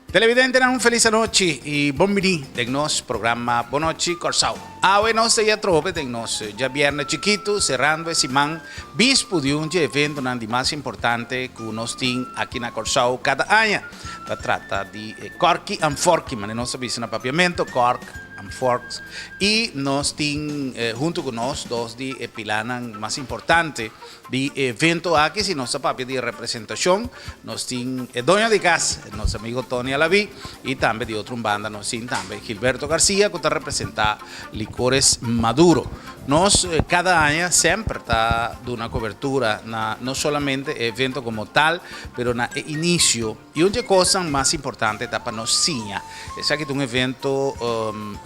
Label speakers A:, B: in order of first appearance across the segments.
A: Televidentenan un felis anochi y bon bini den nos programa Bon Nochi Kòrsou. Awe nos ta ya trobe den nos djabièrnè chikitu serando e siman bispu di un dje eventonan di mas importante ku nos tin aki na Kòrsou kada aña. Ta trata di e Kòrki an Fòrki, manera nos ta bisa na papiamento, Kòrk an Fòrks. Y nos tin huntu ku nos dos di e pilanan mas importante Di e evento aki si nos ta papia di representacion, nos tin e doño di cas, nos amigo Tony Alaví, y tambe di otro un banda nos tin tambe Gilberto Garcia cu ta representa Licores Maduro. Nos cada aña semper ta duna cobertura na no solamente e evento como tal, pero na e inicio. Y un di e cosnan mas importante ta pa nos siña. Esaki ta un evento,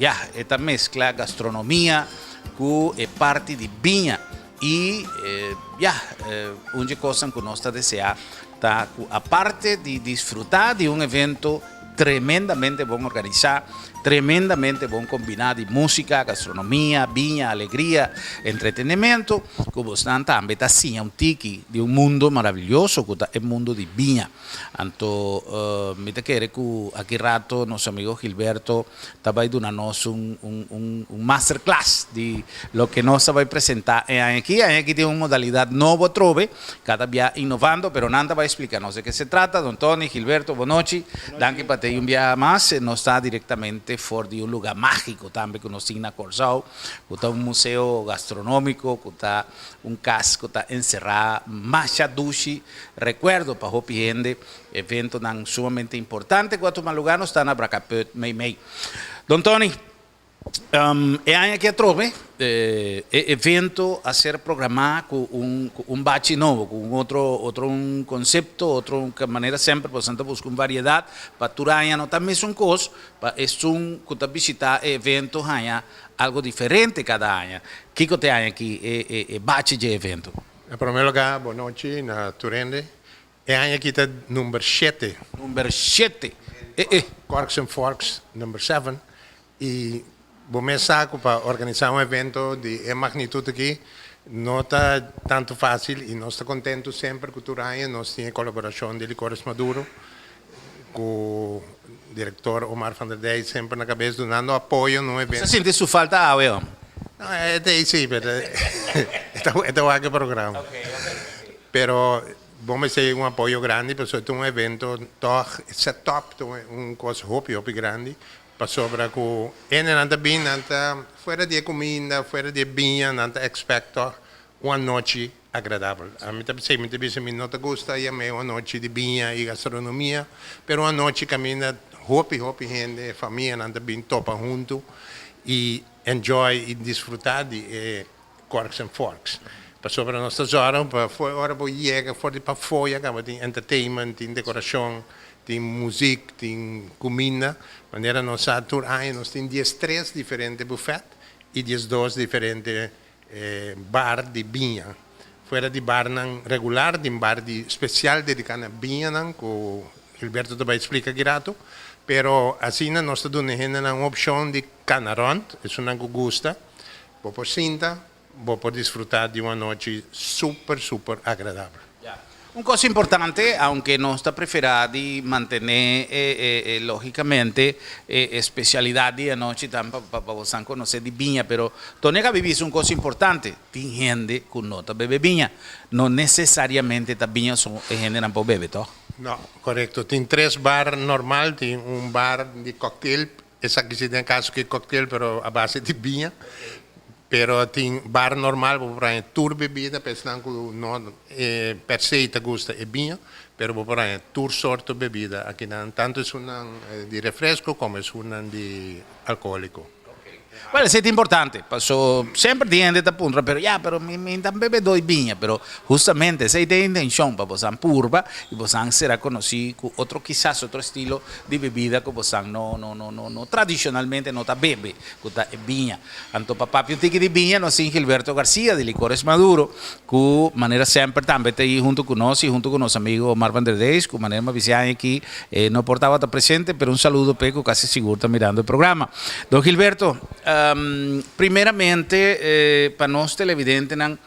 A: ya, e ta mezcla gastronomia cu e parti di biña. I ya, un dje kosnan ku nos ta deseá ta ku aparte di disfrutá di un evento tremendamente bon organisá, tremendamente bon kombiná di músika, gastronomia, biña, alegria, entretenimento, ku bosnan tambe ta siña un tiki di un mundo maravilloso ku ta e mundo di biña. Anto mi ta kere ku aki rato nos amigo Gilberto ta bai duna nos un un un masterclass di loke nos ta bai presenta e aña aki. E aña aki tin un modalidad nobo atrobe, cada bia innovando, pero nan ta bai splica nos de ke se trata. Don Tony, Gilberto, bo nochi. Danki pa tei un biaha mas. Nos ta directamente for di un luga magico tambe ku nos tin na Corsou, ku ta un museo gastronomico, ku ta un cas ku ta encera masha dushi recuerdo pa hopi hende. Eventonan sumamente importante ku a tuma lugá nos ta na Brakkaput meimei. Don Tony, e aña aki atrobe e evento a ser programá ku un ku un bachi nobo, ku un otro otro un konsepto, otro manera semper boso ta buska un variedat pa tur aña no ta mesun kos pa esun ku ta bishitá e evento haña algo diferente kada aña. Kiko ta e aña aki e e bachi dje evento?
B: Na promé lugá, bon nochi na tur hende. E aña aki ta number shete.
A: Number shete. E e.
B: Corks and Forks number seven. Y bo mes sa cu pa organisa un evento di e magnitud aki no ta tanto facil y nos ta contento semper cu tur aña nos tin e colaboracion di Licores Maduro cu director Omar van der Dij semper na cabes dunando apoyo na un evento.
A: Bo sa sinti su falta awe hom?
B: No, e ta ey si, pero e ta wak e programa. Pero bo mester un apoyo grandi pasobra ta un evento tog set up ta un cos hopi hopi grandi pasobra cu hendenan ta bin nan ta fuera di e cuminda fuera di e biña nan ta expect tog un anochi agradabel. Ami ta bisey mi ta bisa mi no ta gusta yam'e un anochi di biña y gastronomia pero un anochi caminda hopi hopi hende famianan ta bin topa hunto y enjoy y disfruta di e Corks and Forks. Pasobra nos ta zòrg pa for ora bo yega for di pafó ya kaba tin entertainment, tin dekorashon, tin muzik, tin kuminda. Manera nos sa tur aña nos tin diestres diferente bufèt i diesdos diferente bar di biña. Fuera di barnan regular tin bar di spesial dediká na biñanan ku Gilberto ta bai splika aki ratu. Pero asina nos ta duna e hendenan un opshon di kana rònt, esunnan ku gusta. Bo por sinta, bo por disfrutá di un anochi super super agradabel.
A: Ya. Un kos importante, aunke nos ta preferá di mantené e e lógicamente e especialidad di anochi tan pa pa bosan konosé di biña, pero Tony a kabi bisa un kos importante, tin hende ku no ta bebe biña. No nesesariamente ta biña so e hendenan por bebe, tòg?
B: No, korekto. Tin tres bar normal, tin un bar di cocktail. Esaki si den caso ki cocktail pero a base di biña. Pero tin bar normal bo por haña tur bebida pa esnan cu no per se ta gusta e biña pero bo por haña tur sorto bebida akinan tanto esunnan di refresco como esunnan di alcoholico.
A: Bueno, esei ta importante, paso semper tin hende ta puntra, pero ya, pero mi mi ta bebedó di biña, pero hustamente esei ta e intencion, pa bosan purba y bosan sera conoci cu otro kisas otro estilo di bebida cu bosan no no no no no tradicionalmente no ta bebe, cu ta e biña. Anto pa papia un tiki di biña nos tin Gilberto Garcia di Licores Maduro, cu manera semper tambe ta ahi hunto cu nos y hunto cu nos amigo Omar van der Dijs, cu manera mi a bisa aña aki e no por tabata presente, pero un saludo p'e cu casi sigur ta mirando e programa. Don Gilberto, primeramente pa nos televidentenan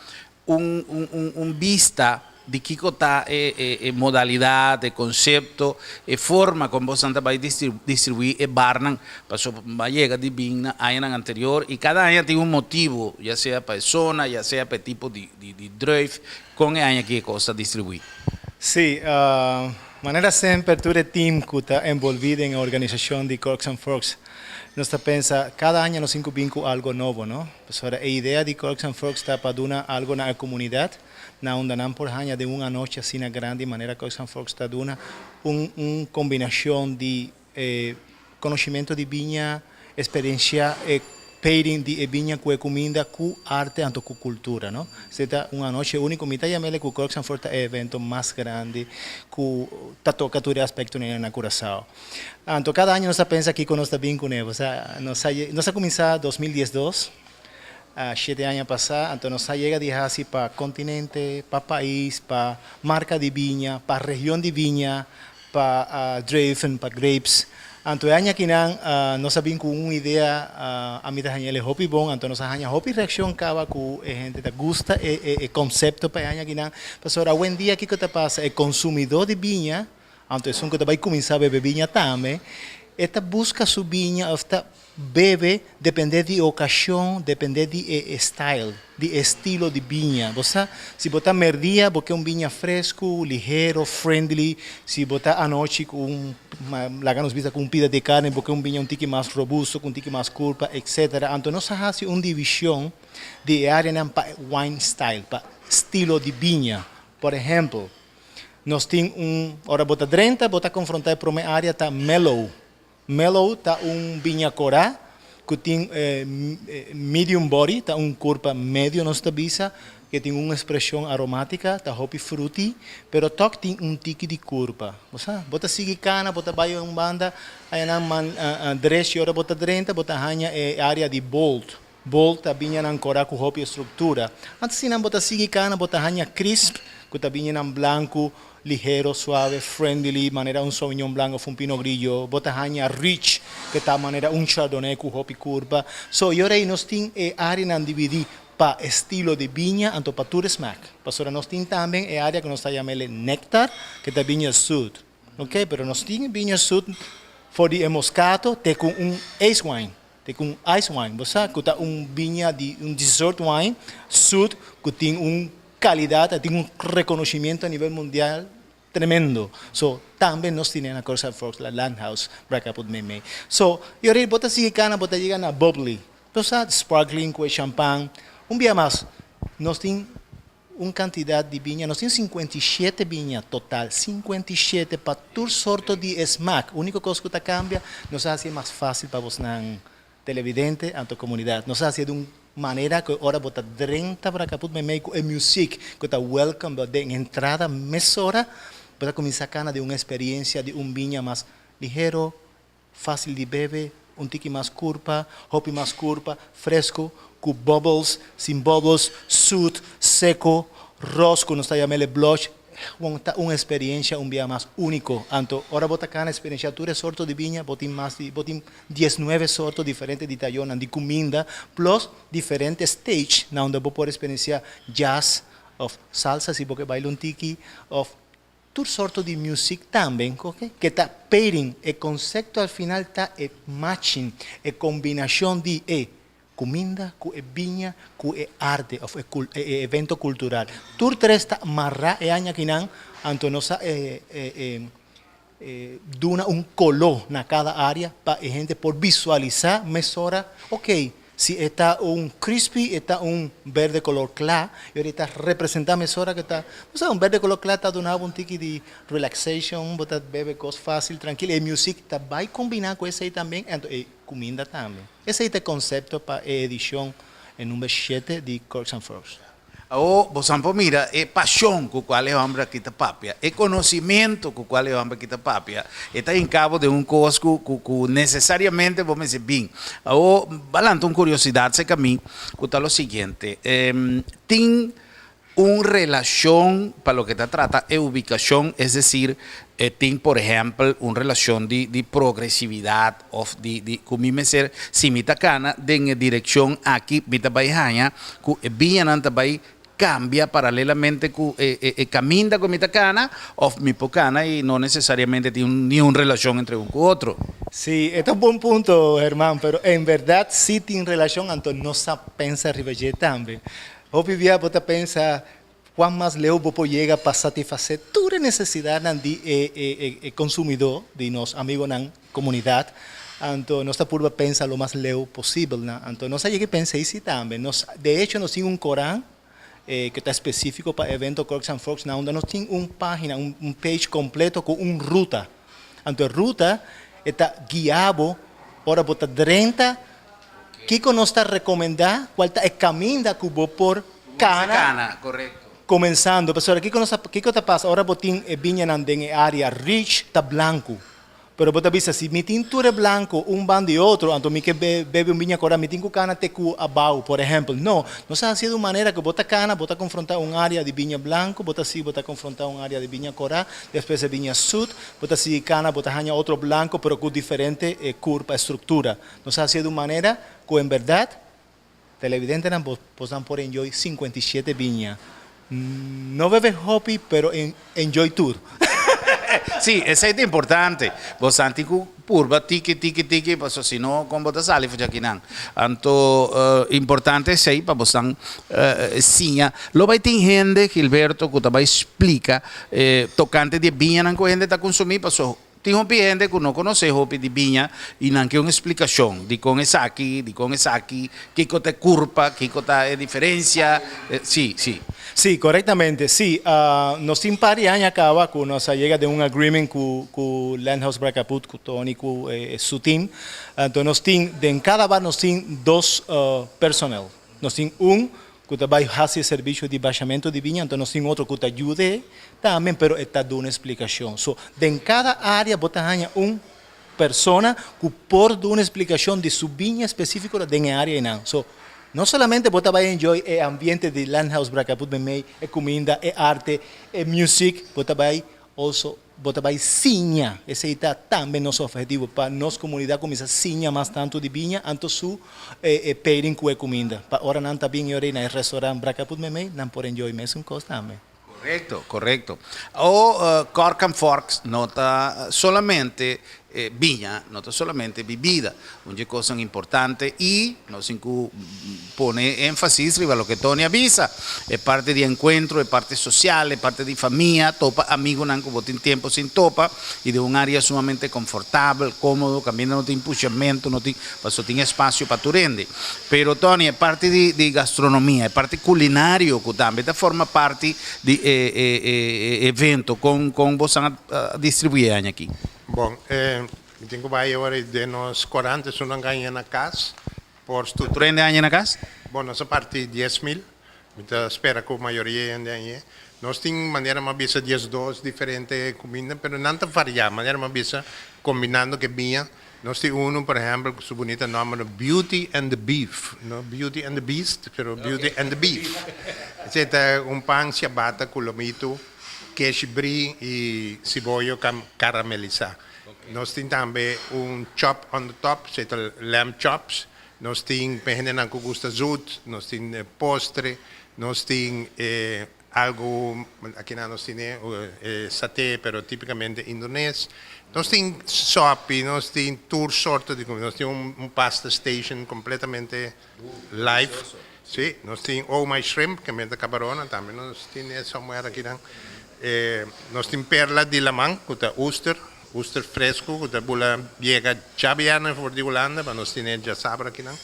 A: un un un bista. Di kiko ta e modalidat, e konsepto, e forma kon boso ta bai distribuí e barnan? Pasobra bo a yega di bin na añanan anterior i kada aña tin un motibu, ya sea pa e zona, ya sea pa e tipo di druif. Kon e aña aki e kos ta distribuí?
C: Sí, manera semper tur e team ku ta envolví den e organisashon di Corks and Forks, nos ta pensa kada aña nos tin ku bin ku algo nobo, no? Pasobra e idea di Corks and Forks ta pa duna algo na e komunidat. Na unda nan por haña den un anochi asina grandi manera Coys and Forks ta duna un un kombinashon di e konoshimentu di biña, eksperensia e pairing di e biña ku e kuminda ku arte anto ku kultura no. Esei ta un anochi úniko. Mi ta yam'el ku Coys and Forks ta e evento mas grandi ku ta toka tur e aspektonan na Curaçao. Anto kada aña nos ta pensa kiko nos ta bin kuné. Osea nos a nos a kuminsá 2012. Shete aña pasá, anto nos a yega di hasi pa kontinente, pa pais, pa marka di biña, pa region di biña, pa druiven, pa grapes. Anto e aña akinan nos a bin ku un idea, ami ta haña el e hopi bon, anto nos a haña hopi reakshon kaba ku e hende ta gusta e konsepto pa e aña akinan. Pasobra awendia kiko ta pasa, e konsumidó di biña, anto esun ku ta bai kuminsá bebe biña tambe, e ta buska su biña òf ta Bebe depende di e okashon, depende di e style, di e estilo di biña. Bo sa, si bo ta merdia bo ke un biña fresku, lihero, friendly, si bo ta anochi ku un, laga nos bisa ku un pida di karni bo ke un biña un tiki mas robusto, ku un tiki mas kurpa, etcetera. Anto nos a hasi un divishon di e areanan pa wine style, pa stilo di biña. Por ehempel, nos tin un, ora bo ta drenta bo ta konfronta e prome area ta mellow. Mellow ta un biña korá ku tin medium body, ta un kurpa medio nos ta bisa, ke tin un ekspreshon aromátika, ta hopi fruity, pero tòg tin un tiki di kurpa. Bo sa, bo ta sigui kana, bo ta bai un banda, ayanan man drechi ora bo ta drenta, bo ta haña e área di bold. Bold ta biñanan korá ku hopi estruktura. Antes di nan bo ta sigui kana bo ta haña crisp, ku ta biñanan blanku, lihero, suave, friendly, manera un Sauvignon Blanc òf un Pinot Grigio. Bo ta haña rich, ku ta manera un Chardonnay ku hopi kurpa. So, e ora ei nos tin e áreanan dividí pa estilo di biña, anto pa tur e smak. Pasobra nos tin tambe e área ku nos ta yama el néktar, ku ta biña zoet. Ok, pero nos tin biña zoet for di e Moscato te ku un ice wine. Te ku un ice wine, bo sa ku ta un biña di un dessert wine zoet ku tin un kalidat, a tin un rekonoshimiento a nivel mundial tremendo. So, tambe nos tine na Curaçao Forks la Landhuis Brakkaput meimei. So, i ora bo ta sigui kana bo ta yega na bubbly. Bo sa sparkling ku e champan. Un bia mas, nos tin un kantidat di biña, nos tin 57 biña total, 57 pa tur sorto di smak. Úniko kos ku ta kambia, nos a hasi e mas fásil pa bosnan televidente anto komunidat. Nos a hasi e di un manera ku ora bo ta drenta Brakkaput meimei ku e muzik ku ta welcome bo den entrada mesora, bo ta kuminsá kana di un eksperiensia di un biña mas lihero, Fácil di bebe, un tiki mas curpa, hopi mas curpa, fresco, cu bubbles, sin bubbles, zoet, seco, ros cu nos ta yama el blush, gewoon ta un experiencia un bia mas unico. Anto ora bo ta cana experiencia tur e sorto di biña, bo tin mas di, bo tin 19 sorto diferente di tayonan di cuminda, plus diferente stage na unda bo por experiencia jazz of salsa si bo ke baila un tiki of Tur sorto di music tambe, oke, ke ta pairing, e konsepto al final ta e matching, e kombinashon di e kuminda ku e biña ku e arte òf e e evento kultural. Tur tres ta mará e aña akinan, anto nos a e e duna un koló na kada área pa e hende por visualisá mesora, oke, Si e ta un crispy, e ta un berde color cla, y ora e ta representa mesora cu ta, bo sa, un berde color cla ta duna bo un tiki di relaxation, bo ta bebe cos facil, trankil, e music ta bay combina cu esey tambe, anto e cuminda tambe. Esey ta e concepto pa e edicion e number shete di Corks and Forks.
A: Awor bosan por mira e pasion ku kual e hòmber aki ta papia, e konosimentu ku kual e hòmber aki ta papia. E ta hinká bo den un kos ku ku ku nesesariamente bo mester bin. Awor, ba lanta un kuriosidat serka mi ku ta lo siguiente, Tin un relashon pa loke ta trata e ubikashon, es desir, e tin por ehèmpel un relashon di di progresividat òf di di ku mi mester si mi ta kana den e direkshon aki mi ta bai haña ku e biñanan ta bai kambia paralelamente ku e kaminda ku mi ta kana òf mi por kana i no nesesariamente tin niun relashon entre un ku otro.
C: Sí, e ta un bon punto, Herman, pero en bèrdat sí tin relashon, anto nos a pensa riba dje tambe. Hopi bia bo ta pensa Cuan mas leu bo por yega pa satisface tur e necesidadnan di e e consumidor, di nos amigonan, comunidad, anto nos ta purba pensa lo mas leu posibel na. Anto nos a yega e pensa esi tambe. Nos, de hecho nos tin un coran cu ta specifico pa evento Corks and Forks na unda nos tin un pagina, un page completo cu un ruta. Anto e ruta e ta guia bo ora bo ta drenta Kiko nos ta recomenda? Cual ta e caminda cu bo por cana? Comenzando, pasobra kiko nos ta, kiko ta pasa ora bo tin e biñanan den e area rich ta blanco, pero bo ta bisa si mi tin tur e blanco un banda di otro anto mi ke bebe un biña cora mi tin cu cana te cu abao por ehempel. No, nos a haci di un manera cu bo ta cana bo ta confronta un area di biña blanco, bo ta sigui bo ta confronta un area di biña cora, despues e biña sut, bo ta sigui cana bo ta haña otro blanco pero cu diferente curpa, structura. Nos a hasié di un manera ku en bèrdat televidentenan bosnan por enjoy 57 biña. No bebe hopi pero enjoy tur.
A: Sí, esei ta importante. Bosan tin ku purba tiki tiki tiki pasobra si no kon bo ta sali for djakinan. Anto importante esei pa bosan siña. Lo bai tin hende, Gilberto, ku ta bai splika tokante di e biñanan ku hende ta kunsumí pasobra Tin hopi hende ku no konosé hopi di biña i nan ke un esplikashon dikon esaki, dikon esaki, kiko ta e kurpa, kiko ta e diferensia. Sí, sí.
C: Sí, korektamente. Sí, nos tin par di aña kaba ku nos a yega den un agreement ku ku Landhuis Brakkeput, ku Tony ku su team. Anto nos tin, den kada bar nos tin dos personel. Nos tin un ku ta bai hasi e servisio di bashamentu di biña, anto nos tin otro ku ta yud'é tambe, pero e ta duna splikashon. So, den kada área bo ta haña un persona ku por duna splikashon di su biña spesífiko den e área einan. So, no solamente bo ta bai enjoy e ambiente di Landhuis Brakkeput meimei, e kuminda, e arte, e music, bo ta bai also Bo ta bai siña. Esei ta tambe nos obhetivo, pa nos komunidat kuminsá siña mas tantu di biña, anto su e pairing ku e kuminda. Pa ora nan ta bin yori na e restaurant Brakaput Meimei, nan por enjoy mesun kos tambe.
A: Korekto, korekto. O Cork and Forks no ta solamente biña, no ta solamente bibida. Un dje kosnan importante i nos tin ku pone énfasis riba loke Tony a bisa, e parti di enkuentro, e parti sosial, e parti di famia, topa amigunan ku bo tin tempu sin topa i den un área sumamente konfortabel, kómodo, kaminda no tin pushamentu, no tin, pasobra tin espasio pa tur hende. Pero Tony, e parti di di gastronomia, e parti kulinario ku tambe ta forma parti di e e evento, kon kon boso a distribuí e aña aki?
B: Bon, e. Mi tin ku bai ora i den nos korant esun nan gaña na kas por stu.
A: Tur hende aña na kas?
B: Bon, nos a parti 10,000. Mi ta spera ku mayoria hende aña. Nos tin manera mi a bisa 12 diferente kuminda, pero nan ta varia. Manera mi a bisa kombinando ku e biña. Nos tin unu por ehèmpel ku su bunita nòmber Beauty and the Beef. No Beauty and the Beast, pero Beauty and the Beef. Esei ta un pan ciabatta ku lomitu, keshi brie i siboyo karamelisá. Nos tin tambe un chop on the top, esei ta lamb chops. Nos tin pa e hendenan ku gusta zoet, nos tin postre, nos tin algu, akinan nos tin e saté, pero tipikamente indones. Nos tin sopi, nos tin tur sorto di kumida. Nos tin un pasta station kompletamente live. Sí, nos tin Oh My Shrimp, ke mester kabarona, tambe nos tin e somewhere akinan. Nos tin perla di laman ku ta oester, oester fresku ku ta bula yega djabièrnè for di Hulanda, pa nos tine djasabra akinan.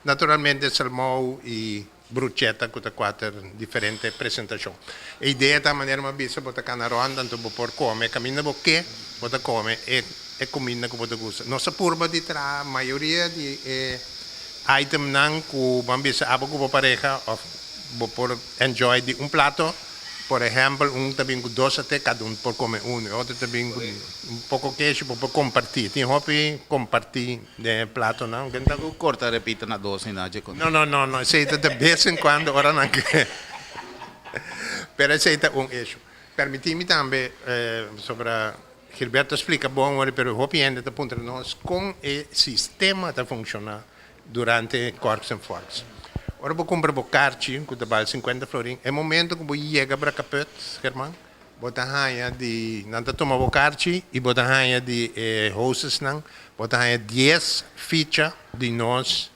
B: Naturalmente salmou i brucheta ku ta kuater diferente presentashon. E idea ta manera mi a bisa bo ta kana rònt anto bo por kome kaminda bo ke, bo ta kome e e kuminda ku bo ta gusta. Nos a purba di traha mayoria di e itemnan ku bo a bisa abo ku bo pareha òf bo por enjoy di un plato. Por ehèmpel, un ta bin ku dos saté, kada un por kome unu. E otro ta bin ku un poko keshi, bo por kompartí. Tin hopi kompartí den e platonan.
A: Ken ta ku korta repita na dos ni na dje
B: No, no, no, no. Esei ta de bes en kuando ora nan ke. Pero esei ta un issue. Permití mi tambe, pasobra Gilberto a splika bon ora, pero hopi hende ta puntra nos kon e sistema ta funshoná durante Corks and Forks. Ora bo kumpra bo karchi ku ta bal 50 florin, e momento ku bo yega Brakkeput, German, bo ta haña di, nan ta tuma bo karchi i bo ta haña di e hostessnan, bo ta haña 10 ficha di nos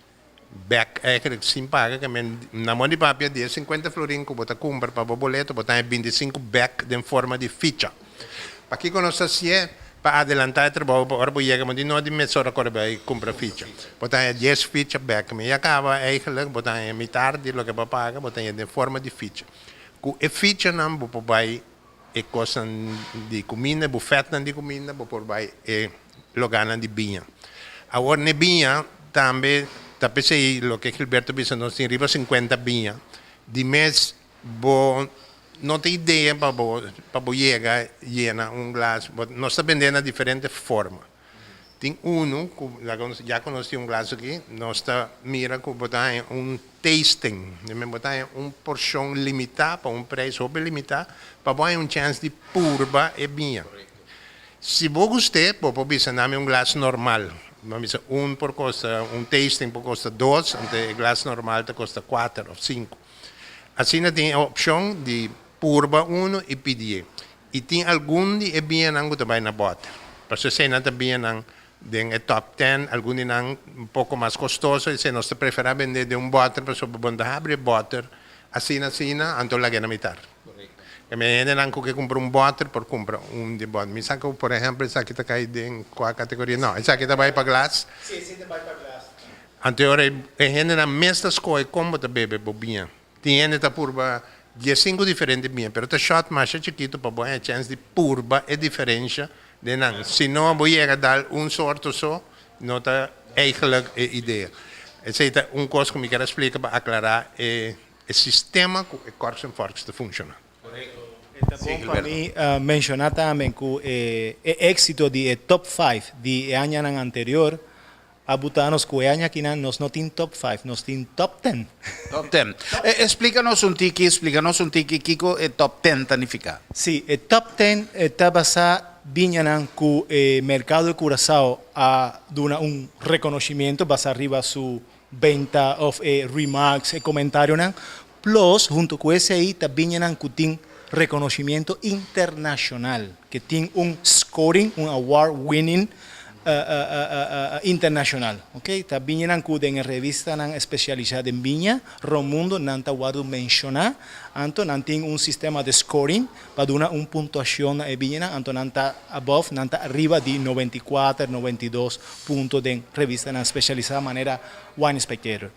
B: bek eigenlijk sin paga, ke men na mon di papia di e 50 florin ku bo ta kumpra pa bo boleto, bo ta haña 25 bek den forma di ficha. Pakiko nos ta hasié? Pa adelantá e trabou, pa ora bo yega bo di no di mesora kore bai kumpra ficha. Bo ta haña 10 ficha bek. Mi ya kaba eigenlijk bo ta haña mitar di loke bo a paga, bo ta haña den forma di ficha. Ku e fichanan bo por bai e kosnan di kuminda, e bufètnan di kuminda, bo por bai e logánan di biña. Awor n'e biña tambe ta p'esei loke Gilberto bisa nos tin riba 50 biña. Di mes bo no ta idea pa bo pa bo yega yena un glas. Bo nos ta bendé na diferente forma. Tin unu ku laga nos ya ku nos tin un glas aki, nos ta mira ku bo ta haña un tasting. Di men bo ta haña un porshon limitá pa un preis hopi limitá pa bo haña un chèns di purba e biña. Si bo gust'é, bo por bisa nami un glas normal. Bo bisa un por kosta, un tasting por kosta dos, anto e glas normal ta kosta kuater òf sinku. Asina tin e opshon di purba unu i pidié. I tin algun di e biñanan ku ta bai na bòter. Pasobra eseinan ta biñanan den e top ten, algun di nan un poko mas kostoso, esei nos ta preferá bendé den un bòter pasobra bo no ta habri e bòter asina asina, anto lag'é na mitar. E hendenan ku ke kumpra un bòter por kumpra un di bòter. Mi sa ku por ehèmpel esaki ta kai den kua kategoria? No, esaki ta bai pa glas.
C: Sí, esei ta bai pa glas.
B: Anto ora e hendenan mes ta skohe kon bo ta bebe bo biña. Tin hende ta purba 15 diferente biña, pero ta shòt masha chikitu pa bo haña chèns di purba e diferensha den nan. Si no bo yega dal un sorto so, no ta eigenlijk e idea. Esei ta un kos ku mi ker a splika pa aklará e sistema ku e Corks and Forks ta funshoná.
C: E ta bon pa mi menshoná tambe ku e éksito di e top five di e añanan anterior a buta nos ku e aña akinan nos no tin top five, nos tin top ten.
A: Top ten. Splika nos un tiki, splika nos un tiki kiko e top ten ta nifiká.
C: Sí, e top ten ta basá biñanan ku e merkado di Curaçao a duna un rekonoshimiento basá riba su benta òf e remarks, e komentarionan, plus hunto ku esei ta biñanan ku tin rekonoshimiento internashonal, ke tin un scoring, un award winning internashonal, ok. Ta biñanan ku den e revistanan espesialisá den biña rònt mundu nan ta wòrdu menshoná, anto nan tin un sistema di scoring pa duna un puntuashon na e biñanan, anto nan ta above, nan ta ariba di 94, 92 punto den revistanan spesialisá manera Wine Spectator.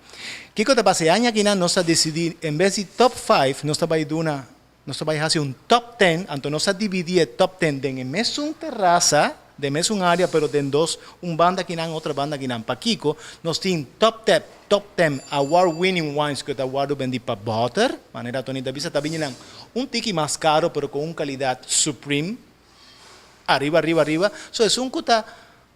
C: Kiko ta pasa e aña akinan nos a disidí en bes di top five nos ta bai duna nos ta bai hasi un top ten, anto nos a dividí e top ten den e mesun terasa, den mesun área pero den dos un banda akinan otro banda akinan. Pakiko nos tin top tep top ten award winning wines ku ta wòrdu bendí pa bòter, manera Tony ta bisa ta bini nan un tiki mas karo pero ku un kalidat supreme ariba ariba ariba. So esun ku ta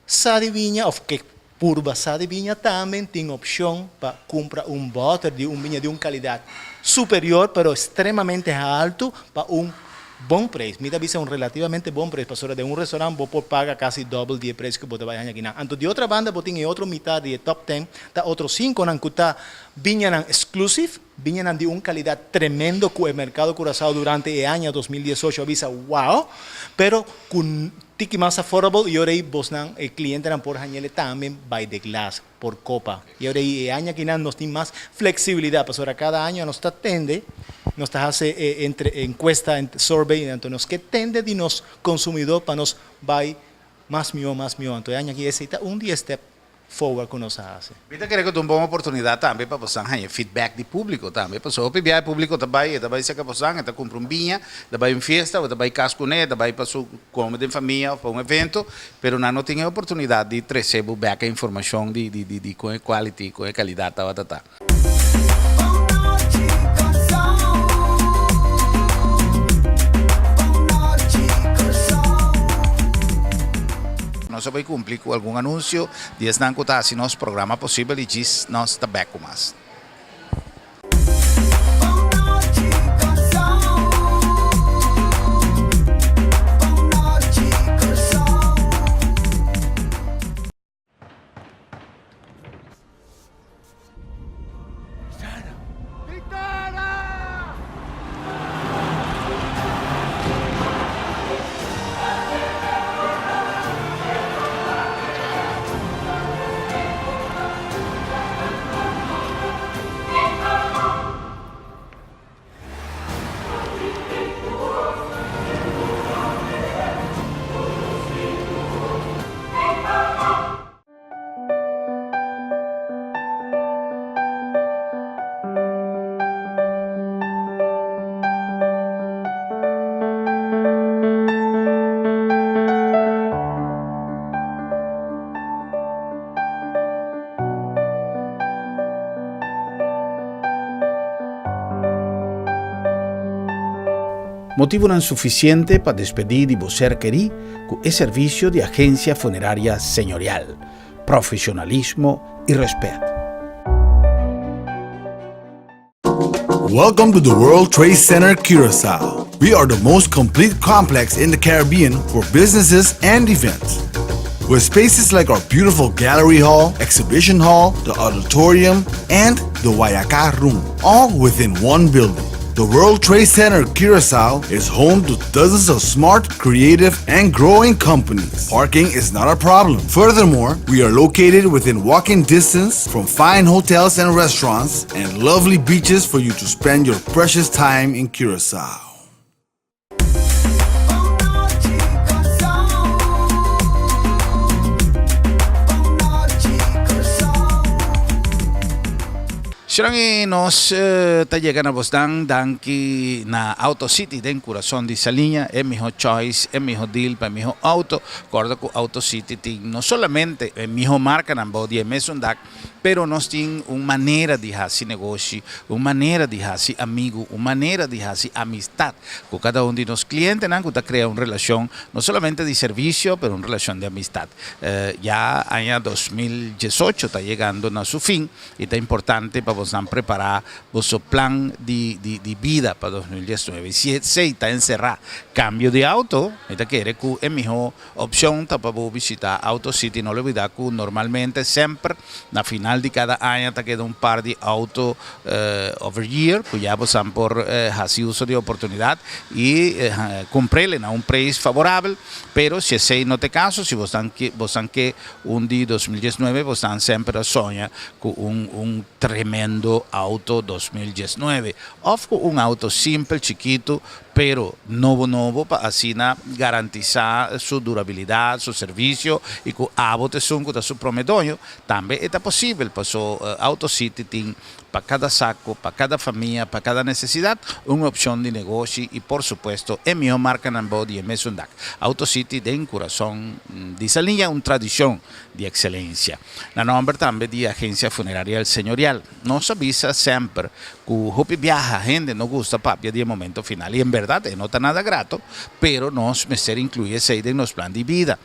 C: Sa di biña of ke purba sa di biña tambe tin opcion pa cumpra un boter di un biña di un calidad superior pero extremamente halto pa un bon prijs. Mi ta bisa un relativamente bon prijs pasobra den un restaurant bo por paga casi dobel di e prijs cu bo ta bay haña akinan. Anto di otra banda bo tin e otro mitad di e top ten ta otro cinconan cu ta biñanan exclusive, biñanan di un calidad tremendo cu e mercado Curaçao durante e aña 2018 a bisa wow, pero cu Tiki mas affordable y ora ei bosnan e clientenan por hañele tambe by the glass, por copa. Y ora ei e aña akinan nos tin mas flexibilidad pasobra cada aña nos ta tende, nos ta haci e entre encuesta, survey, anto nos ke tende di nos consumidor pa nos bay mas miho, mas miho. Anto e aña aki esey ta un di e step forward ku nos a hasi.
A: Mi ta kere ku ta un bon oportunidat tambe pa bosan haña feedback di públiko tambe. Pasobra hopi bia e públiko ta bai, e ta bai serka bosan, e ta kumpra un biña, e ta bai un fiesta o e ta bai kas kuné, e ta bai pa su kome den famia òf pa un evento, pero nan no tin e oportunidat di trese bo bèk e informashon di di di kon e quality, kon e kalidat tabata ta. Nos a bai cumpli cu algun anuncio di esnan cu ta haci nos programa posibel y djis nos ta bek cu mas.
D: Sara.
A: Motivonan sufisiente pa despedí di bo ser kerí ku e servisio di Agensia Funeraria Señorial. Profesionalismo i rèspèt.
D: Welcome to the World Trade Center Curacao. We are the most complete complex in the Caribbean for businesses and events. With spaces like our beautiful gallery hall, exhibition hall, the auditorium, and the Wayaka Room, all within one building. The World Trade Center Curacao is home to dozens of smart, creative, and growing companies. Parking is not a problem. Furthermore, we are located within walking distance from fine hotels and restaurants and lovely beaches for you to spend your precious time in Curacao.
A: Sran i nos ta yega na bosnan danki na Auto City den kurason di Saliña, e miho choice, e miho deal pa e miho auto. Korda ku Auto City tin no solamente e miho markanan bou di e mesun dak, Pero nos tin un manera di hasi negoshi, un manera di hasi amigu, un manera di hasi amistat ku kada un di nos klientenan ku ta krea un relashon no solamente di servisio pero un relashon di amistat. Ya aña 2018 ta yegando na su fin i ta importante pa bosnan prepará boso plan di di bida pa 2019. Si esei ta enserá kambio di auto, mi ta kere ku e mihó Opcion ta pa bo bishita Auto City. No lubida cu normalmente semper na final di cada aña ta keda un par di auto over year cu ya bosan por haci uso di oportunidad y cumprele na un prijs favorabel. Pero si esey no ta e caso, si bosan bosan ke un di 2019 bosan semper a soña cu un un tremendo auto 2019 of cu un auto simpel chikito Pero nobo nobo pa asina garantisá su durabilidat, su servisio i ku abo ta esun ku ta su promé doño. Tambe e ta posibel paso Auto City tin pa kada sako, pa kada famia, pa kada nesesidat un opshon di negoshi i por supuesto e mihó markanan bou di e mesun dak. Auto City den kurason di Saliña un tradishon di ekselensia. Na nòmber tambe di Agensia Funeraria El Señorial. Nos a bisa semper ku hopi biaha hende no gusta papia di e momento final i en bèrdat e no ta nada grato, pero nos mester inkluí esei den nos plan di bida.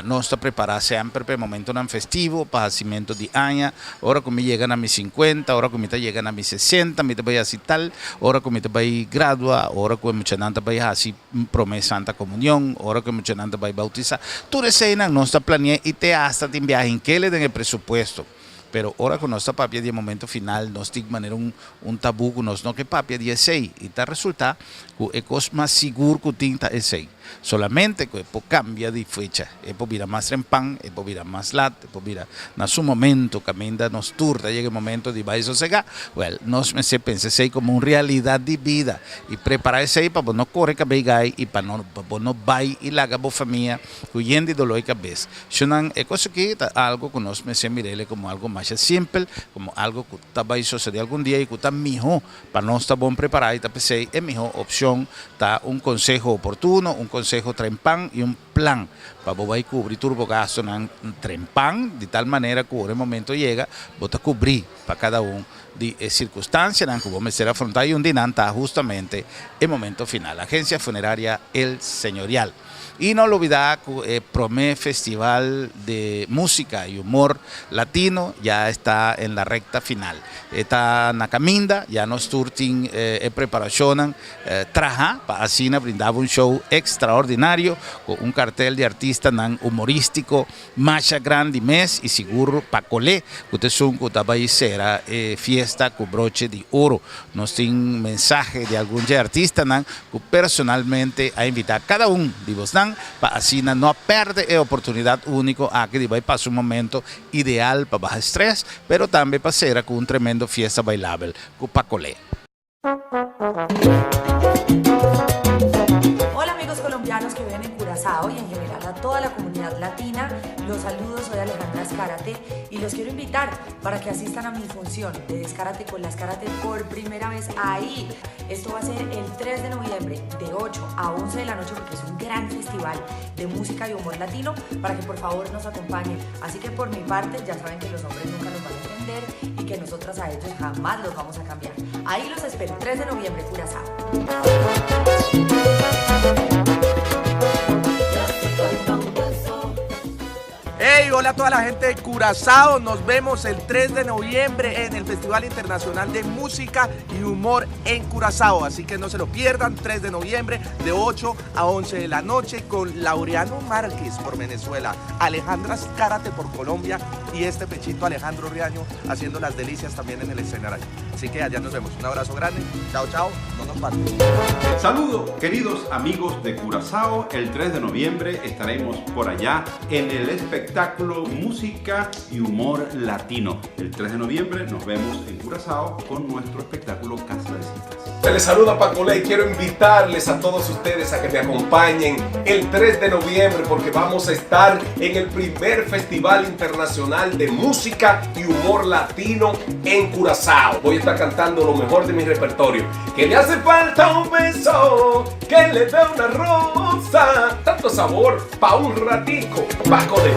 A: Nos ta prepará semper pa e momentonan festivo, pa hasimentu di aña, ora ku mi yega na mi sinkuenta, ora ku mi ta yega na mi sesenta mi ta bai hasi tal, ora ku mi ta bai gradua, ora ku e muchanan ta bai hasi promé Santa Komunion, ora ku e muchanan ta bai boutisá. Tur eseinan nos ta plani'é i te asta tin biaha hinkele den e presupuesto. Pero ora ku nos ta papia di e momento final, nos tin manera un un tabú ku nos no ke papia di esei. I ta resultá ku e kos mas sigur ku tin ta esei. Solamente ku e por kambia di fecha, e por bira mas trempan, e por bira mas lat, e por bira na su momento kaminda nos tur ta yega e momento di bai sosegá. Wèl, nos mester pensa esei komo un realidat di bida i prepará esei pa bo no kore kabei gai i pa no pa bo no bai i laga bo famia ku yen di doló i kabes. Shunan, e kos aki ta algo ku nos mester mir'el komo algo masha simpel, komo algo ku ta bai sosodé algun dia i ku ta mihó pa nos ta bon prepará i ta p'esei e mihó opshon ta un konseho oportuno, un konseho trempan i un plan pa bo bai kubri tur bo gastunan trempan di tal manera ku ora e momento yega bo ta kubrí pa kada un di e sirkunstansianan ku bo mester afrontá i un di nan ta hustamente e momento final. Agencia Funeraria El Señorial. I no lubidá ku e promé festival de músika i humor latino ya está en la rekta final. E ta na kaminda, ya nos tur tin e preparashonnan traha pa asina brinda bo un show ekstraordinario ku un kartel di artistanan humorístiko masha grandi mes i sigur pa kolé ku ta esun ku ta bai sera e fiesta ku broche di oro. Nos tin mensahe di algun dje artistanan ku personalmente a invitá kada un di bosnan pa asina no a pèrdè e oportunidat úniko aki di bai pasa un momento ideal pa baha strès pero tambe pa sera ku un tremendo fiesta bailabel ku Pakolé.
E: Hola amigos colombianos que viven en Curazao y en general a toda la comunidad latina, los saludo, soy Alejandra Escárate y los quiero invitar para que asistan a mi función de Descárate con las Escárate por primera vez ahí. Esto va a ser el 3 de noviembre de 8 a 11 de la noche porque es un gran festival. Festival de Música y Humor Latino para que por favor nos acompañen. Así que por mi parte ya saben que los hombres nunca nos van a entender y que nosotras a ellos jamás los vamos a cambiar. Ahí los espero, 3 de noviembre, Curazao.
F: Hey, hola a toda la gente de Curazao. Nos vemos el 3 de noviembre en el Festival Internacional de Música y Humor en Curazao. Así que no se lo pierdan, 3 de noviembre de 8 a 11 de la noche con Laureano Márquez por Venezuela, Alejandra Escárate por Colombia y este pechito Alejandro Riaño haciendo las delicias también en el escenario. Así que allá nos vemos. Un abrazo grande. Chao, chao. No nos falten.
G: Saludos, queridos amigos de Curazao. El 3 de noviembre estaremos por allá en el espectáculo Música y Humor Latino. El 3 de noviembre nos vemos en Curazao con nuestro espectáculo Casa de Citas.
H: Se les saluda Paco Ley. Quiero invitarles a todos ustedes a que me acompañen el 3 de noviembre porque vamos a estar en el primer Festival Internacional de Música y Humor Latino en Curazao. Voy a estar cantando lo mejor de mi repertorio. Que le hace falta un beso, que le dé una rosa. Tanto sabor pa' un ratico. Paco Ley.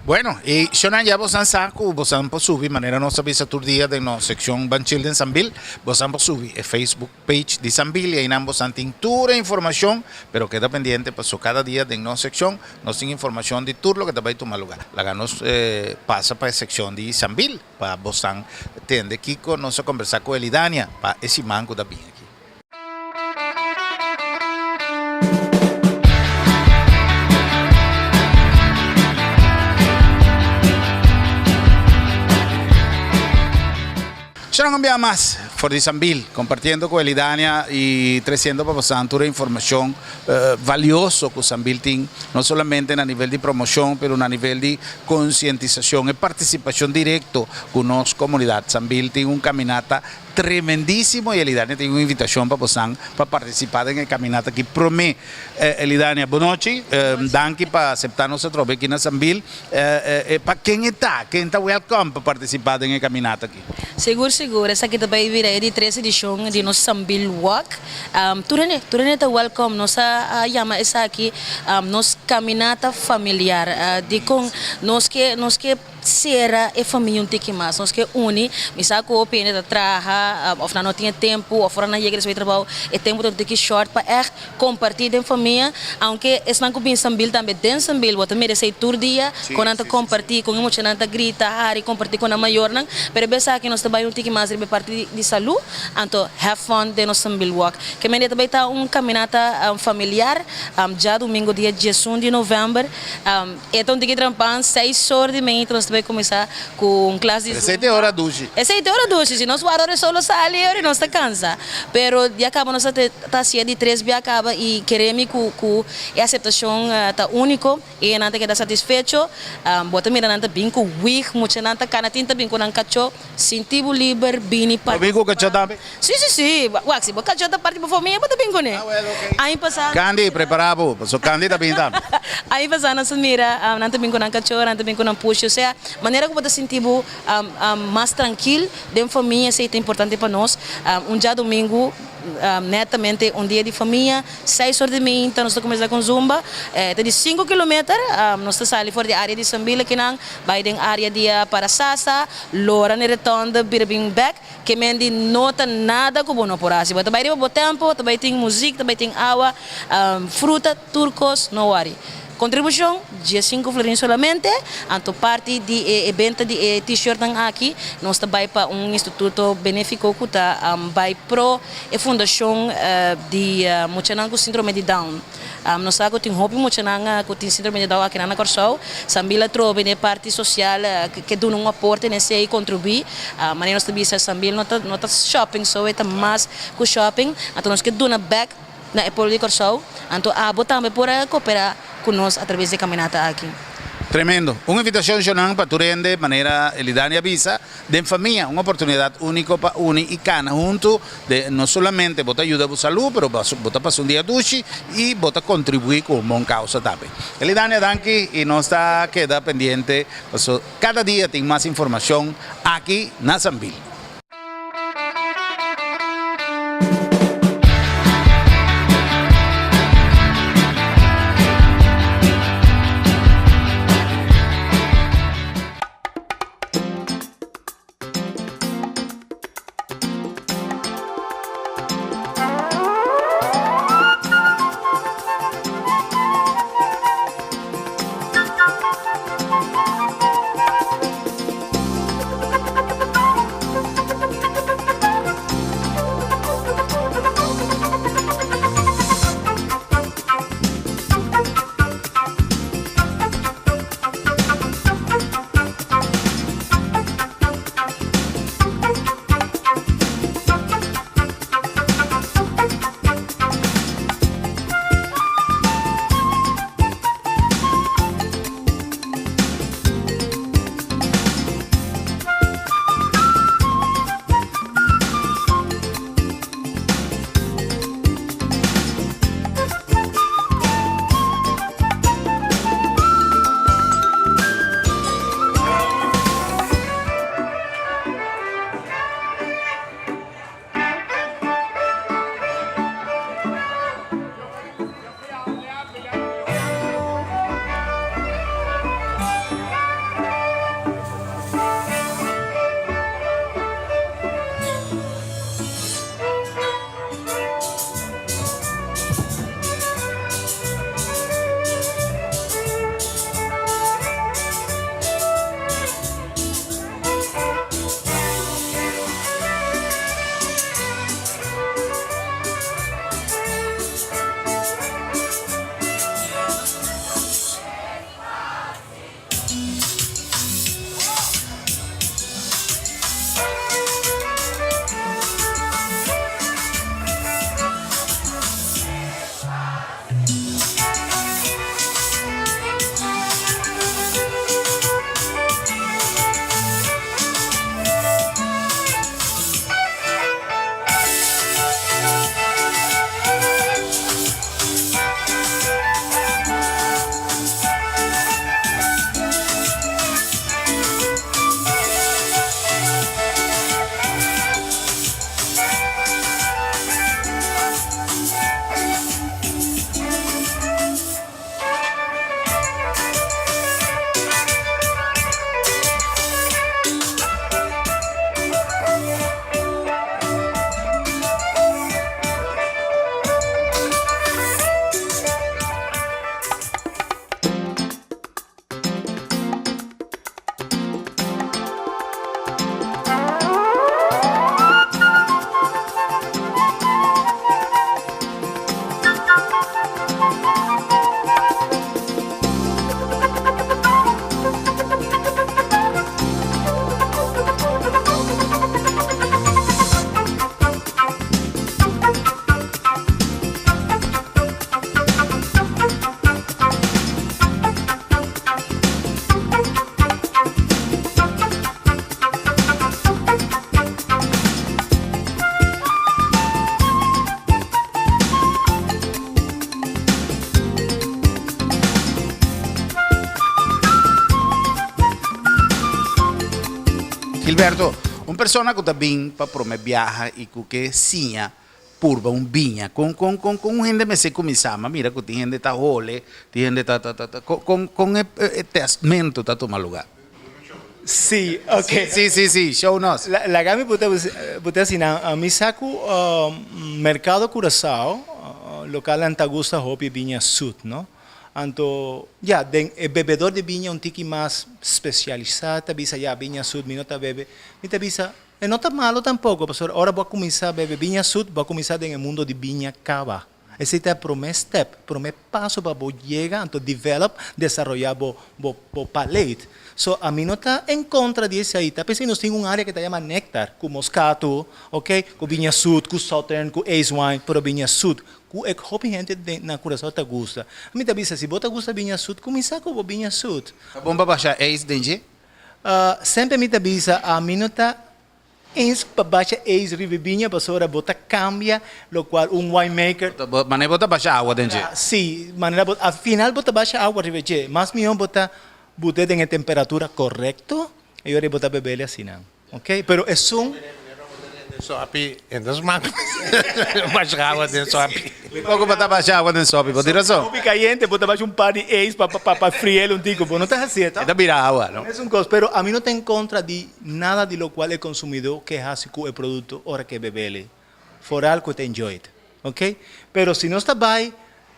A: Bueno, y shonan ya bosan sa ku bosan por subi manera nos a bisa tur dia den nos seccion Ban Chill den Sambil, bosan por subi e Facebook page di Sambil y einan bosan tin tur e informacion, pero keda pendiente paso cada dia den nos seccion nos tin informacion di tur loke ta bay tuma lugar. Laga nos pasa pa e seccion di Sambil pa bosan tende kico nos a combersa cu Elidania pa e siman cu ta bin aki. Sharon un bia mas for di Sambil, compartiendo cu Elidania y treciendo pa bosan tur e informacion valioso cu Sambil tin, no solamente na nivel di promocion, pero na nivel di concientisacion e participacion directo cu nos comunidad. Sambil tin un caminata Tremendísimo y Elidania tin un invitacion pa bosan pa participa den e caminata aki prome. Elidania, bonochi, danki pa acepta nos atrobe aki na Sambil. Pa ken e ta? Ken ta welcome pa participa den e caminata aki?
I: Sigur sigur, esaki ta bay bira e di tres edicion di nos Sambil Walk. Tur hende, tur hende ta welcome. Nos a yama esaki nos caminata familiar. Dicon nos ke, nos ke. Sera e famia un tiki mas. Nos ke uni. Mi sa ku hopi hende ta traha òf nan no tin e tempu òf ora nan yega despues di trabou e tempu ta un tiki short pa ègt kompartí den famia. Aunke esnan ku bin Sambil tambe den Sambil bo ta mira esei tur dia kon nan ta kompartí, kon e muchanan ta grita, hari, kompartí ku nan mayornan. Pero e bes aki nos ta bai un tiki mas riba e parti di salú. Anto have fun den nos Sambil Walk. Ke mende ta bai ta un kaminata familiar djadumingu dia diesun di novèmber. E ta un tiki trampan, seis or di mainta nos ta bay cuminsa cu un klas di zumba.
A: Esey ta e ora dushi.
I: Esey ta e ora dushi, si nos wara ora e sol lo sali e ora nos ta cansa. Pero ya caba nos ta ta hacié di tres bia caba y keremi cu cu e aceptacion ta unico y nan ta keda satisfecho. Bo ta mira nan ta bin cu wig, muchanan ta cana tin ta bin cu nan cacho. Sinti bo liber bini
A: Bo bin ku kachó tambe?
I: Si, si, si. Wak, si bo kachó ta parti bo famia, bo ta bin kuné. Aña pasá.
A: Candy, prepará bo, pasobra Candy ta bin tambe.
I: Aña pasá nos a mira, nan ta bin ku nan kachó, nan ta bin ku nan pushi. Osea, manera ku bo ta sinti bo mas trankil den famia, esei ta importante pa nos. Un djadumingu, netamente un dia di famia, seis or di mainta nos ta kuminsá ku zumba. Ta di sinku kilometer, nos ta sali for di área di Sambil akinan, bai den área di Parasasa. Lora n'e retonde bira bin bek, ke men di no ta nada ku bo no por hasi. Bo ta bai riba bo tempo, ta bai tin muzik, ta bai tin awa, fruta, tur kos, no wori. Kontribushon, diesinku florin solamente, anto parti di e benta di e t-shirtnan aki nos ta bai pa un instituto benefiko ku ta bai pro e fundashon di muchanan ku sindrome di Down. Nos sa ku tin hopi muchanan ku tin síndrome di Down akinan na Kòrsou. Sambil a trobe den e parti sosial ke duna un aporte den esei i kontribuí. Manera nos ta bisa Sambil no ta no ta shopping so e ta mas ku shopping. Anto nos ke duna bèk na e pueblo di Kòrsou. Anto abo tambe por a koperá ku nos atraves di e kaminata aki.
A: Tremendo. Un invitacion Shonan pa tur hende, manera Elidani a bisa, den famia, un oportunidad unico pa uni y cana hunto, de no solamente bo ta yuda bo salud, pero bo ta pasa un dia dushi y bo ta contribui cu un bon causa tambe. Elidani a danki y nos ta keda pendiente paso cada dia tin mas informacion aki na Sambil. Gilberto, un persona ku ta bin pa prome biaha i ku ke siña purba un biña, kon kon kon kon un hende mester kuminsá? Ma mira ku tin hende ta hole, tin hende ta ta ta kon kon kon e e testmento ta tuma lugá?
C: Sí, ok.
A: Sí, sí, sí, show nos.
C: Laga mi puta puta asina, mi sa ku merkado Curaçao lokalnan ta gusta hopi biña sut, no? Anto, ya, den e bebedor di biña un tiki mas spesialisá ta bisa, ya, biña sut mi no ta bebe. Mi ta bisa, e no ta malo tampoko, pasobra ora bo a kuminsá bebe biña sut, bo a kuminsá den e mundo di biña kaba. Esei ta e promé step, promé paso pa bo yega anto develop, desaroyá bo bo bo palate. So ami no ta en kontra di esei, ta p'esei nos tin un área ke ta yama néktar, ku moskato, ok, ku biña sut, ku Sauternes, ku Ace wine, pero biña sut, ku e hopi hende den na Curaçao ta gusta. Ami ta bisa, si bo ta gusta biña sut, kuminsá ku bo biña sut.
A: Ta bon pa basha ijs den dje?
C: Semper mi ta bisa, ami no ta Eens pa basha ijs riba e biña pasobra bo ta cambia locual un winemaker.
A: Manera bo ta basha awa den dje.
C: Si, manera bo, al final bo ta basha awa riba dje. Mas mihor bo ta bute den e temperatura corecto y ora bo ta bebele asina. Ok, pero esun.
B: Sopi, e no smak basha awa den sopi.
A: Poco bo ta basha awa den sopi, bo tin razon.
C: Hopi cayente bo ta basha un par di ijs pa pa friel un tico, bo no ta hacié
A: to? E ta bira awa, no?
C: Mesun cos, pero ami no ta en contra di nada di locual e consumidor ke haci cu e producto ora ke bebele, foral cu e ta enjoy it, ok? Pero si nos ta bay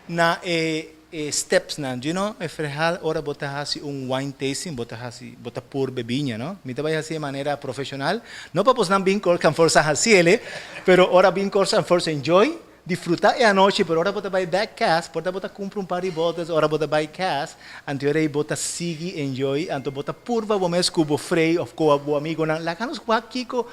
C: na e e stepsnan, you know, e frehal ora bo ta haci un wine tasting, bo ta haci, bo ta purbe biña, no? Mi ta bay haci e manera profesional, no pa bosnan bin Corks and Forks a haciele, pero ora bin Corks and Forks enjoy, Disfruta e anochi, pero ora bo ta bai bek cas, por ta bo ta cumpra un par di bottles, ora bo ta bai cas, anto ora ei bo ta sigui enjoy, anto bo ta purba bo mes cu bo frei of cu bo amigonan, laga nos wak kico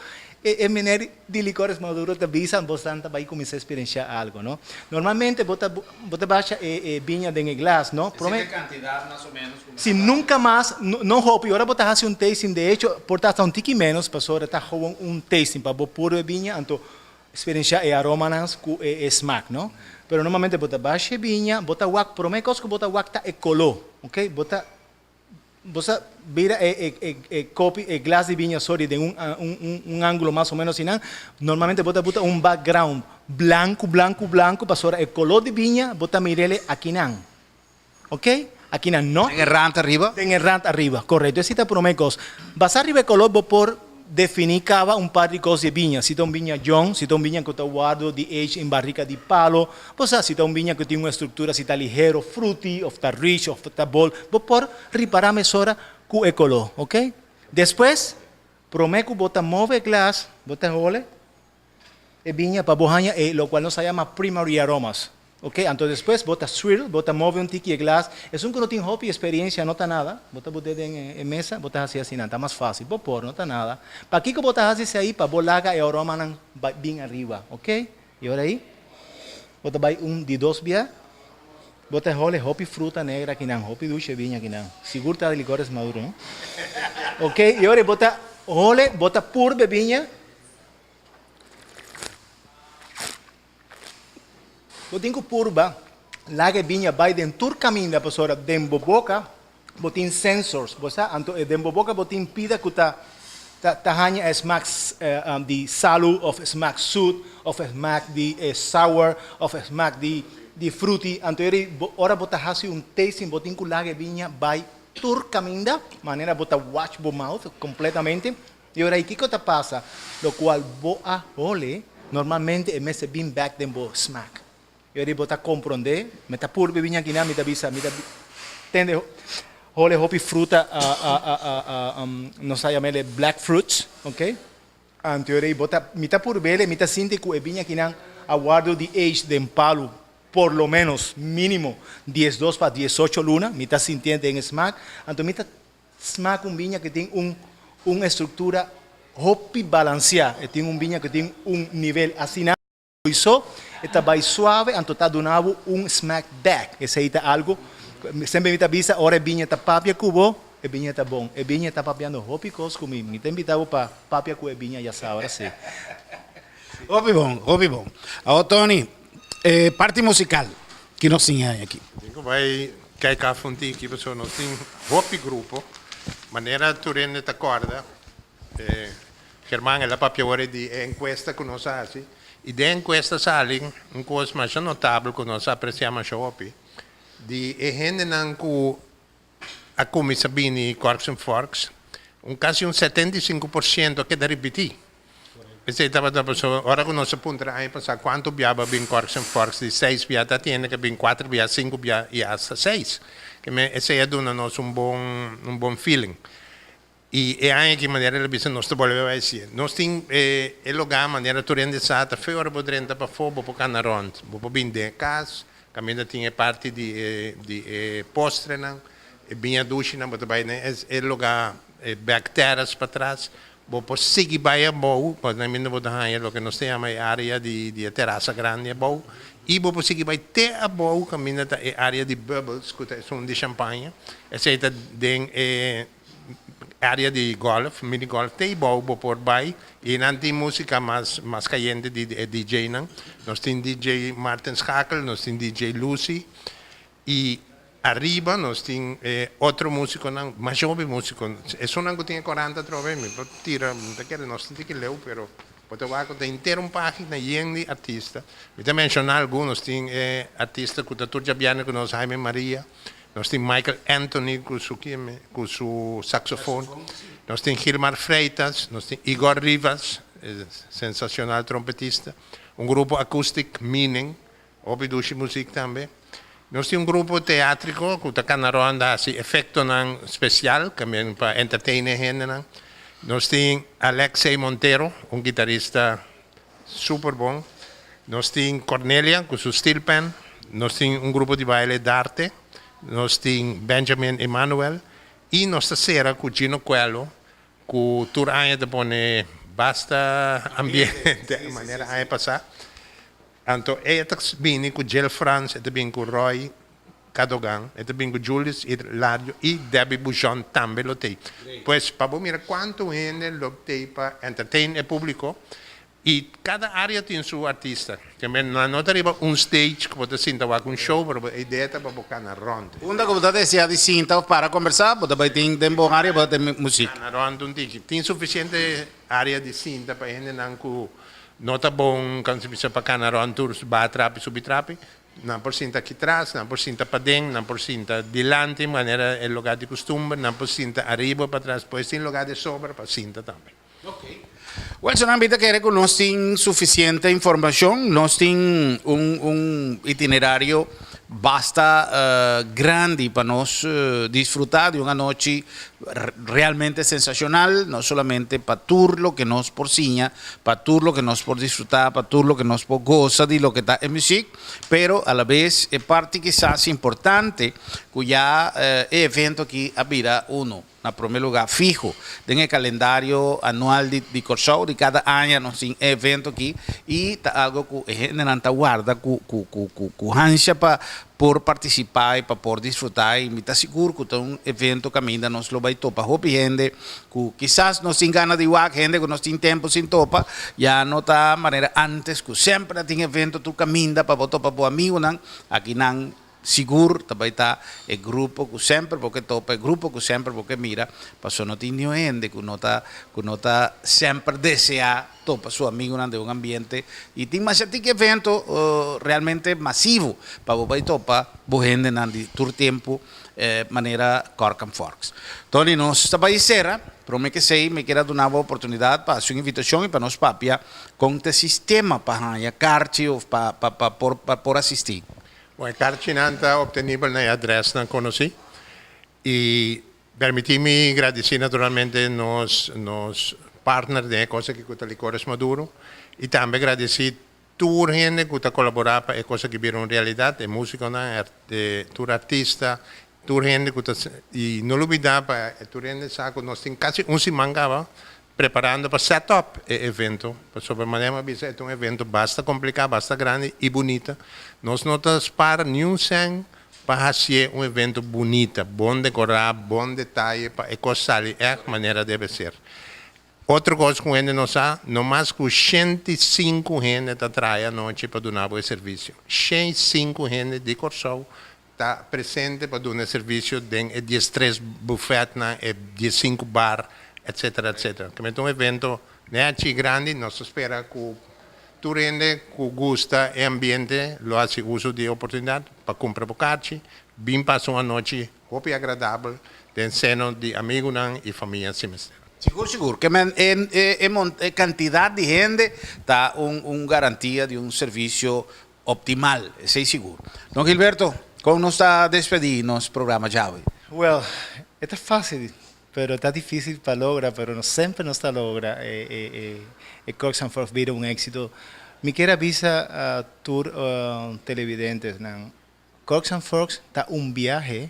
C: e e meneer di Licores Maduro ta bisa, bosnan ta bai cuminsa experiencia algo, no? Normalmente bo ta bo ta basha e e biña den e glas, no?
A: Prome. Esei ta e cantidad mas o menos cu
C: Si nunca mas, no no hopi, ora bo ta haci un tasting, de hecho, por ta hasta un tiki menos, pasobra ta gewoon un tasting pa bo purba e biña, anto Experienciá e aromanan ku e e smak, no? Pero normalmente bo ta basha e biña, bo ta wak, promé kos ku bo ta wak ta e koló, ok? Bo ta bo sa bira e e e e kopi, e glas di biña, sorry, den un un un ángulo mas o ménos asina, normalmente bo ta buta un background blanku, blanku, blanku, pasobra e koló di biña bo ta mir'el akinan, ok? Akinan no.
A: Den e rant ariba?
C: Den e rant ariba, korekto. Esei ta promé kos. Basá riba e koló bo por definí kaba un par di kos di e biña. Si ta un biña yòn, si ta un biña ku ta wòrdu di age en barrika di palo, bo sa si ta un biña ku tin un estruktura si ta lihero, fruity, òf ta rich, òf ta bold. Bo por ripará mesora ku e koló, ok? Despues, promé ku bo ta move e glas, bo ta hole. E biña pa bo haña e lokual nos a yama primary aromas. Ok, anto despues bo ta swirl, bo ta move un tiki e glas. Esun ku no tin hopi experiencia no ta nada, bo ta bot'é den e mesa, bo ta hasi asina, ta mas fácil. Bo por, no ta nada. Pakiko bo ta hasi esei? Pa bo laga e aromanan bai bin ariba, ok? I ora ei, bo ta bai un di dos bia, bo ta hole hopi fruta negra akinan, hopi dushe biña akinan. Sigur ta di licores maduro, no? Ok, i ora ei bo ta hole, bo ta purbe biña. Bo tin ku purba laga e biña bai den tur kaminda pasobra den bo boka bo tin sensors, bo sa? Anto e den bo boka bo tin pida ku ta ta haña e smak di salu òf e smak sut òf e smak di sour òf e smak di di fruti. Anto eri bo ora bo ta hasi un tasting bo tin ku laga e biña bai tur kaminda manera bo ta watch bo mouth kompletamente. I ora ei kiko ta pasa? Lokual bo a hole, normalmente e mester bin bek den bo smak. I ora ei bo ta komprondé, mi ta purba biña akinan, mi ta bisa, mi ta tende hole hopi fruta, nos ta yam'el e black fruits, ok? Anto ora ei bo ta, mi ta purb'el e mi ta sinti ku e biña akinan a wòrdu di age den palu por lo ménos mínimo 12 pa 18 luna, mi ta sintié den e smak, anto mi ta Smaak un biña ku tin un un estruktura hopi balansiá. E tin un biña ku tin un nivel asina so, e ta bai suave anto ta duna bo un smaak bèk. Esei ta algu semper mi ta bisa ora e biña ta papia ku bo, e biña ta bon. E biña ta papiando hopi kos ku mi. Mi ta invitá bo pa papia ku e biña djasabra si.
A: Hopi bon, hopi bon. Awor Tony, e parti musical ki nos tin aki?
B: Tin ku bai Kijk af un tiki pasobra nos tin hopi grupo, manera tur hende ta kòrda, German el a papia ora di e enkuesta ku nos a hasi, i den e enkuesta sali un kos masha notabel ku nos a apresiá masha hopi, di e hendenan ku a kuminsá bini Corks and Forks, un kasi un 75% a keda ripití. Esei tabata pasobra ora ku nos a puntra aña pasá kuantu bia bo a bin Corks and Forks di seis bia ta tiende ke bin kuater bia, sinku bia i asta seis. Ke men esei a duna nos un bon un bon feeling. I e aña aki manera el a bisa nos ta bolbe bai hasié. Nos tin e lugá manera tur hende sa ta fe ora bo drenta pafó bo por kana rònt. Bo por bin den e kas, kaminda tin e parti di e di e postrenan, e biña dushinan, bo ta bai den e lugá e back terrace patras. Bo por sigui bai abou, pasobra kaminda bo ta haña loke nos ta yama e área di di e terasa grandi abou. I bo por sigui bai te abou kaminda ta e área di bubbles ku ta esun di shampaña. Esei ta den e Area di golf, mini golf te bou bo por bai y nan tin musica mas mas cayente di e DJ nan. Nos tin DJ Martin Schakel, nos tin DJ Lucy y ariba nos tin e otro musiconan, masha hopi musico. Esunnan cu tin e corant atrobe mi por tira, mi ta kere nos tin tiki leu pero bo ta wak cu ta henter un pagina yen di artista. Mi ta menciona algun, nos tin e artista cu ta tur djabièrnè cu nos, Jaime Maria. Nos tin Michael Anthony ku su ku su saxofon. Nos tin Gilmar Freitas, nos tin Igor Rivas, sensacional trompetista. Un grupo acoustic Meaning, hopi dushi muziek tambe. Nos tin un grupo teatrico ku ta kana rond hasi efectonan special también pa entertain e hendenan. Nos tin Alexei Montero, un guitarista Super bon. Nos tin Cornelia cu su steel pan. Nos tin un grupo di baile Darte. Nos tin Benjamin Emanuel. Y nos ta cera cu Gino Coelho cu tur aña ta pone basta ambiente manera aña pasa. Anto ey ta bini cu Jill Frans, e ta bini cu Roy Cadogan, e ta bin cu Julius Hilario y Debbie Bujon tambe lo tey. Pues pa bo mira cuanto hende lo tey pa entertain e publico y cada area tin su artista. Kemey nan no ta riba un stage cu bo ta sinta wak un show pero bo e idea ta pa bo cana rond.
A: Unda cu bo ta desea di sinta of para conversa bo ta bay tin den bo area bo ta tin muziek.
B: Cana rond un tiki. Tin suficiente area di sinta pa hendenan cu no ta bon kan si bisa pa cana rond tur baha trapi subi trapi. Nan por sinta aki tras, nan por sinta paden, nan por sinta dilanti manera e lugar di custumber, nan por sinta ariba o patras, pues tin lugar de sobra pa sinta tambe.
A: Ok. Wilson, nan bita kere cu nos tin suficiente informacion, nos tin un un itinerario basta grandi pa nos disfruta di un anochi realmente sensacional, no solamente pa tur loke nos por siña, pa tur loke nos por disfruta, pa tur loke nos por goza di loke ta e muziek, pero a la bes e parti kisas importante cu ya e evento aki a bira uno, na prome lugar fiho den e calendario anual di Corsou, di cada aña nos tin e evento aki y ta algo cu e hendenan ta warda cu hansha pa por partisipá i pa por disfrutá i mi ta sigur ku ta un evento kaminda nos lo bai topa hopi hende ku kisas nos tin gana di wak, hende ku nos tin tempu sin topa, ya no ta manera antes ku semper a tin evento tur kaminda pa bo topa bo amigunan, akinan sigur ta bai ta e grupo ku semper bo ke topa, e grupo ku semper bo ke mira, pasobra no tin niun hende ku no ta ku no ta semper deseá. Topa su amigunan den un ambiente y tin masha tiki evento realmente masivo pa bo bay topa bo hendenan di tur tempo manera Cork and Forks. Tony, nos ta bay cera, prome ke esey mi kier a duna bo oportunidad pa haci un invitacion y pa nos papia con ta e sistema pa haya karchi of pa pa por pa por asisti.
B: Bon, e karchinan ta obtenibel na e adresnan conoci y Permití mi gradisí naturalmente nos nos partner den e kos aki ku ta Licores Maduro i tambe gradisí tur hende ku ta kolaborá pa e kos aki bira un realidat, e músikonan, e tur artista, tur hende ku ta i no lubidá pa e tur hende sa ku nos tin kasi un siman kaba preparando pa set up e evento pasobra manera mi a bisa e ta un evento basta kompliká, basta grandi i bunita. Nos no ta spara niun sèn Pa hacié un evento bunita, bon decorá, bon detaye pa e cos sali echt manera debe ser. Otro cos cu hende no sa, no mas cu 105 hende ta traha anochi pa duna bo e servicio. 105 hende di Corsou ta presente pa duna e servicio den e 13 buffetnan, e 15 bar, etcetera, etcetera. Kende ta un evento nechi grandi, nos ta spera cu Tur hende ku gusta e ambiente lo hasi uso di e oportunidat pa kumpra bo karchi, bin pasa un anochi hopi agradabel den seno di amigunan i famia si mester.
A: Sigur sigur ke men e e kantidat di hende ta un un garantia di un servisio optimal, esei sigur. Don Gilberto, kon nos ta despedí nos programa djawe?
C: Well, e ta fácil. Pero ta difísil pa logra, pero nos semper nos ta logra e e e e Corks and Forks bira un éksito. Mi kier a bisa tur televidentenan, Corks and Forks ta un biahe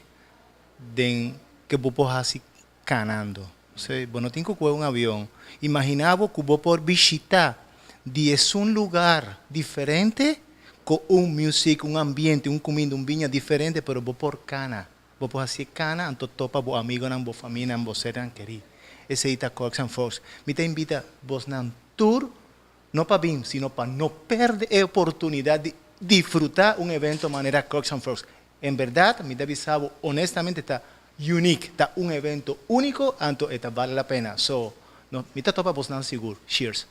C: den ke bo por hasi kanando. Sí, bo no tin ku kohe un avion. Imaginá bo ku bo por bishitá diesun lugar diferente ku un music, un ambiente, un kuminda, un biña diferente, pero bo por kana. Bo por hasié kana anto topa bo amigonan, bo famianan, bo sernan kerí. Esei ta Corks and Forks. Mi ta invita bosnan tur, no pa bin, sino pa no pèrdè e oportunidat di disfrutá un evento manera Corks and Forks. En bèrdat, mi ta bisa bo honestamente ta unique, ta un evento úniko, anto e ta bale la pena. So, no, mi ta topa bosnan sigur. Cheers.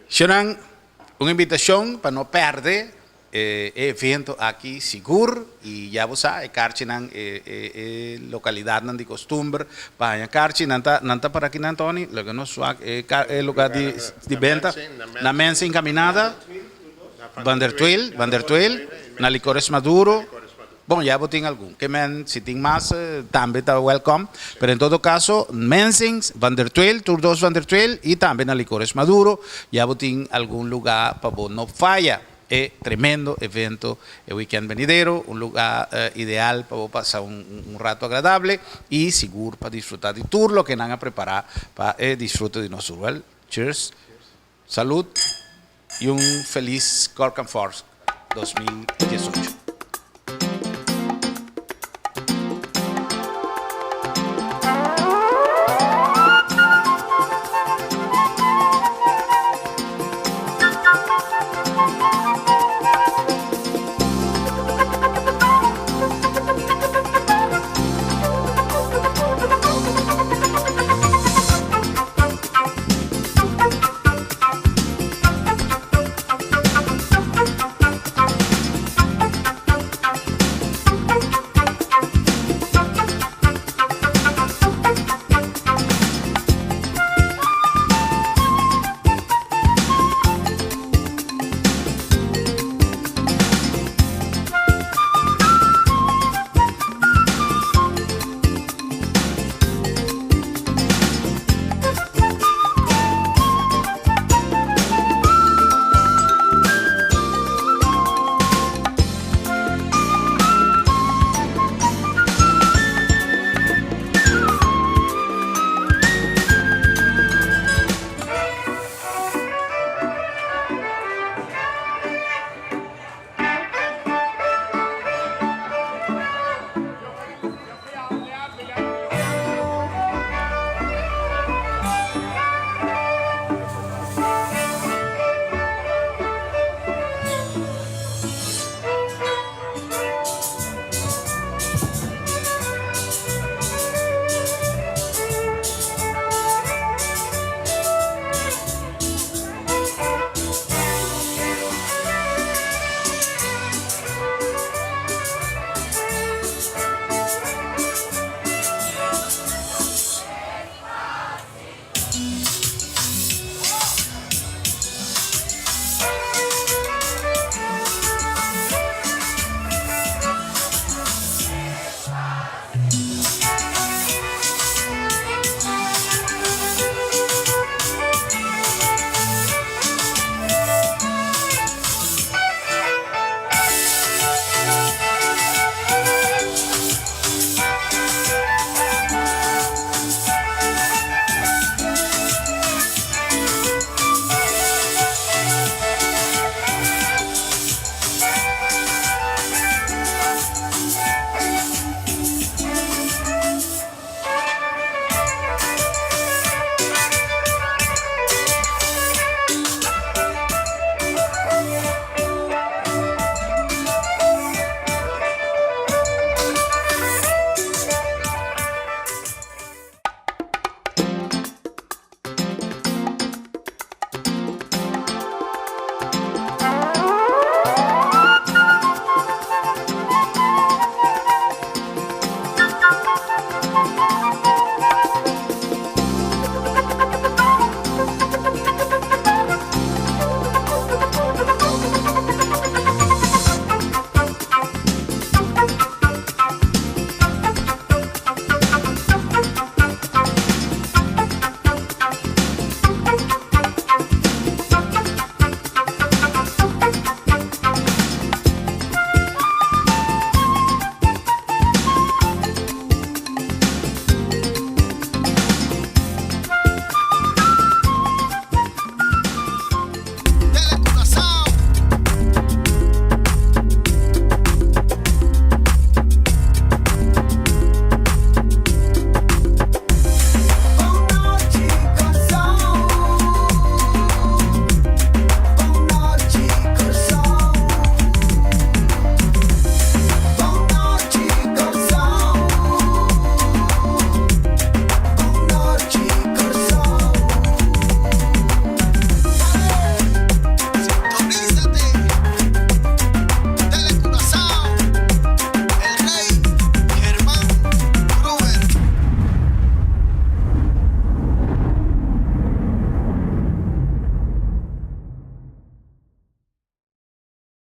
A: Shonnan, un invitashon pa no pèrdè e evento aki sigur i ya bo sa e karchinan e e lokalidatnan di kostumber pa haña karchi nan ta nan ta para kinan Tony loke nos wak e e lugar di di benta na Mensen Encaminada Van der Tweel Van der Tweel na Licores Maduro. Bon, ya bo tin algun. Ke men, si tin mas, tambe ta welcome. Pero en todo caso, Mensings, Van der Tweel, tur dos Van der Tweel y tambe na Licores Maduro, ya bo tin algun luga pa bo no faya e tremendo evento e weekend venidero. Un luga ideal pa bo pasa un rato agradable y sigur pa disfruta di tur loke nan a prepara pa e disfrute di nos tur. Well, cheers. Salud y un feliz Cork and Forks 2018.